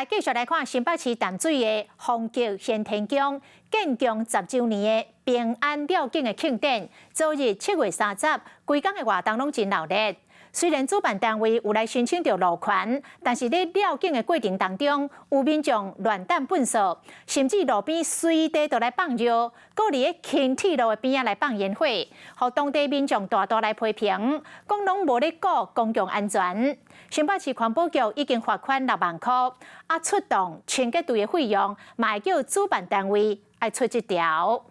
來繼續來看新北市淡水的豐吉玄天宮建宮10週年的平安繞境的慶典，昨日7月30，規工的活動攏真鬧熱。雖然主辦單位有來申請著路權，但是佇繞境的過程當中，有民眾亂擲糞埽，甚至路邊隨地都來放尿，閣佇咧輕鐵路的邊仔來放煙火，予當地民眾大大來批評，講攏無咧顧公共安全。新北市環保局已經罰款6萬箍，啊出動清潔隊的費用，嘛會叫主辦單位愛出這條。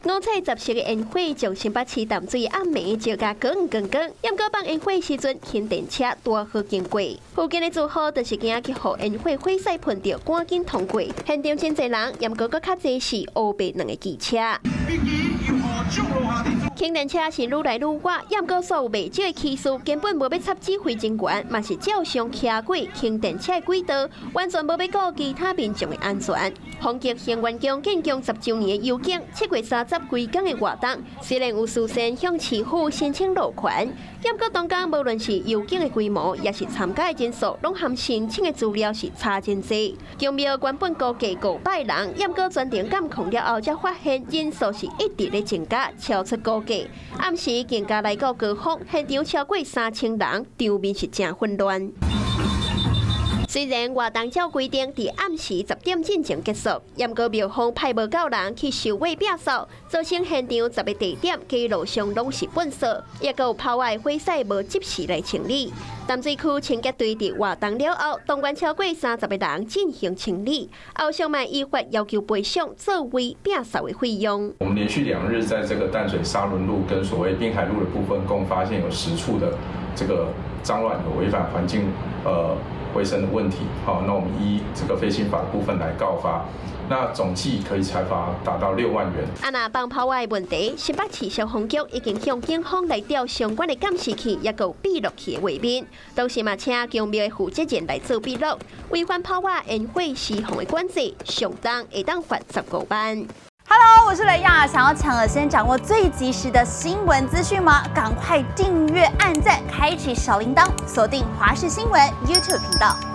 五彩雜色的煙火將新北市淡水暗暝照甲光光光。毋過放煙火時陣，輕電車拄好經過，附近的住戶就是驚去予煙火火勢噴著，趕緊通過。現場真濟人，毋過閣較濟是烏白兩个機車。輕電車是愈來愈倚，毋過所有袂少的騎士根本無欲插指揮人員，嘛是照常騎過輕電車的軌道，完全無欲顧其他民眾的安全。豐吉興元宮建宮10週年的遊境，7月30規工的活動，雖然有事先向市府申請路權，毋過當工無論是遊境的規模，抑是參加的人數，攏和申請的資料是差真濟。宮廟原本估計500人，毋過全程監控了後，才發現人數是一直咧增加，超出估計。暗時更加來到高峰，現場超過3000人，場面是誠混亂。雖然活動照規定佇暗時10點進前結束，毋過廟方派無夠人去收尾摒掃，造成現場10個地點街路上攏是糞埽，抑閣有拋仔的火勢無及時來清理。淡水區清潔隊佇活動了後，動員超過30個人進行清理，後續嘛依法要求賠償做位摒掃的費用。我們連續2日在這個淡水沙崙路跟所謂濱海路的部分，共發現有10處的這個髒亂有違反環境衛生的問題，好，那我們依這個廢棄法的部分來告發，那總計可以裁罰達到6萬元。啊，若放炮仔的問題，新北市消防局已經向警方來調相關的監視器，抑閣有閉錄器的畫面，同時嘛請宮廟的負責人來做筆錄。違反炮仔煙火施放的管制，上重會當罰15萬。 Hello，我是雷亞，想要搶先掌握最及時的新聞資訊嗎？趕快訂閱、按讚、開啟小鈴鐺，鎖定華視新聞 YouTube 頻道。